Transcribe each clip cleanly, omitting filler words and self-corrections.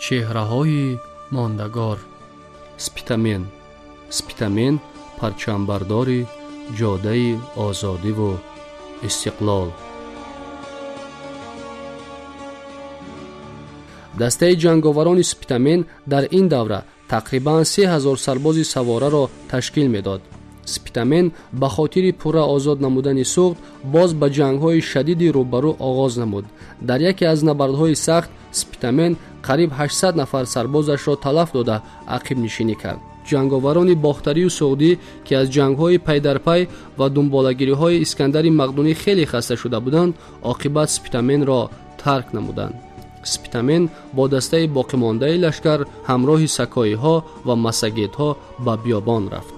Чеҳраҳои мондагор. Спитамен. Спитамен парчамбардори ҷодаи озодиву истиқлол. Дастаи ҷанговарони Спитамен дар ин давра тақрибан 3000 сарбози савораро ташкил медод. Спитамен ба хотири пурра озод намудани Суғд боз ба ҷангҳои шадиди рӯбарӯ оғоз намуд. Дар яке аз набардҳои сахт Спитамен қариб 800 нафар сарбозашро талаф дода, ақибнишинӣ кард. Ҷанговарони бохтарию суғдӣ, ки аз ҷангҳои пайдарпай ва дунболагириҳои Искандари Мақдунӣ хеле хаста шуда буданд, оқибат Спитаменро тарк намуданд. Спитамен бо дастаи боқимондаи лашкар ҳамроҳи сакоиҳо ва массагетҳо ба биёбон рафт.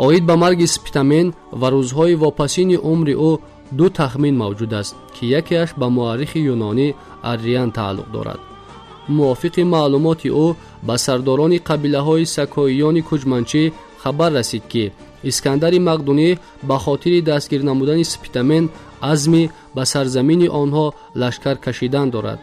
Оид ба марги Спитамен ва рӯзҳои вопасини умри ӯ ду тахмин мавҷуд аст, ки якеаш ба муаррихи юнонӣ Арриан тааллуқ дорад. Мувофиқи маълумоти ӯ, ба сардорони қабилаҳои сакоиёни куҷманчӣ хабар расид, ки Искандари Мақдунӣ ба хотири дастгир намудани Спитамен азми ба сарзамини онҳо лашкар кашидан дорад.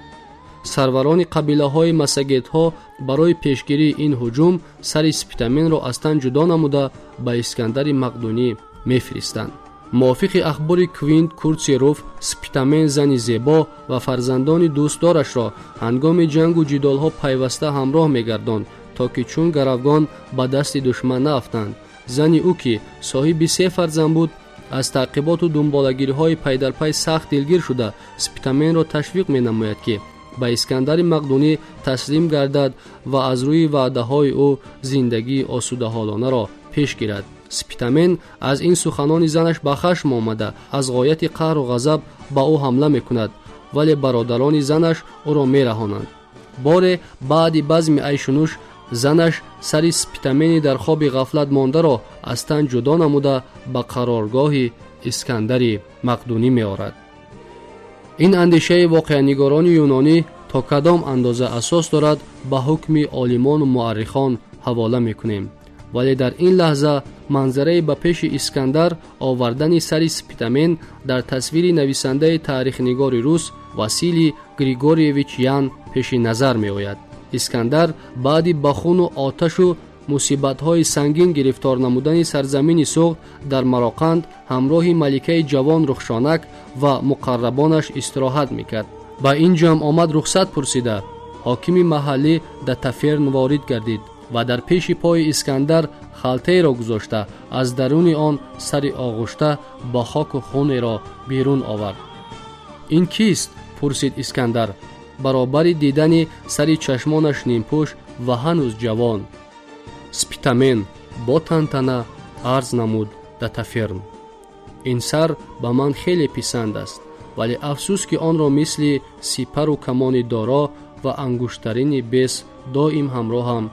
Сарварони қабилаҳои массагетҳо барои пешгирии ин ҳуҷум сари Спитаменро аз тан ҷудо намуда, ба Искандари Мақдунӣ мефиристанд. Мувофиқи ахбори Квинт Куртсий Руф, Спитамен зани зебо ва фарзандони дӯстдорашро ҳангоми ҷангу ҷидолҳо пайваста ҳамроҳ мегардонд, то ки чун гаравгон ба дасти душман наафтанд. Зани ӯ, ки соҳиби се фарзанд буд, аз таъқиботу дунболагириҳои пайдарпай сахт дилгир шуда, Спитаменро ташвиқ менамояд, ки ба Искандари Мақдунӣ таслим гардад ва аз рӯи ваъдаҳои ӯ зиндагии осудаҳолонаро пеш гирад. Спитамен аз ин суханони занаш ба хашм омада, аз ғояти қаҳру ғазаб ба ӯ ҳамла мекунад, вале бародарони занаш ӯро мераҳонанд. Боре баъди базми айшунӯш занаш сари Спитамени дар хоби ғафлат мондаро аз тан ҷудо намуда, ба қароргоҳи Искандари Мақдунӣ меорад. Ин андешаи воқеанигорони юнонӣ то кадом андоза асос дорад, ба ҳукми олимону муаррихон ҳавола мекунем, вале дар ин лаҳза манзараи ба пеши Искандар овардани сари Спитамен дар тасвири нависандаи таърихнигори рус Василий Григорьевич Ян пеши назар меояд. Искандар баъди ба хуну оташу мусибатҳои сангин гирифтор намудани сарзамини Суғд дар Мароқанд ҳамроҳи маликаи ҷавон Рухшонак ва муқаррабонаш истироҳат мекард. Ба ин ҷамъ омад рухсат пурсида, ҳокими маҳаллӣ Датаферн ворид гардид ва дар пеши пои Искандар халтаеро гузошта, аз даруни он сари оғушта ба хоку хунеро берун овард. «Ин кист?» пурсид Искандар баробари дидани сари чашмонаш нимпӯш ва ҳанӯз ҷавон. «Спитамен», бо тантана арз намуд Датаферн. «Ин сар ба ман хеле писанд аст, вале афсӯс, ки онро мисли сипару камони доро ва ангуштарини бес доим ҳамроҳам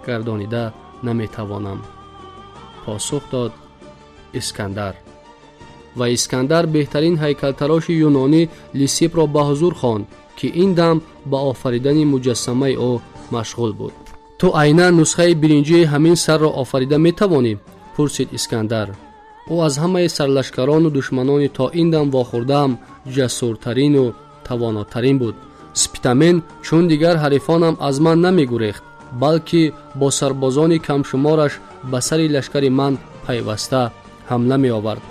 гардонида наметавонам», посух дод Искандар. Ва Искандар беҳтарин ҳайкалтароши юнонӣ Лисипро ба ҳузур хонд, ки ин дам ба офаридани муҷассамаи ӯ машғул буд. «Ту айнан нусхаи биринҷии ҳамин сарро офарида метавонӣ?» пурсид Искандар. «Ӯ аз ҳамаи сарлашкарону душманони то ин дам вохӯрдаам ҷасуртарину тавонотарин буд. Спитамен чун дигар ҳарифонам аз ман намегурехт, балки бо сарбозони камшумораш ба сари лашкари ман пайваста ҳамла меовард».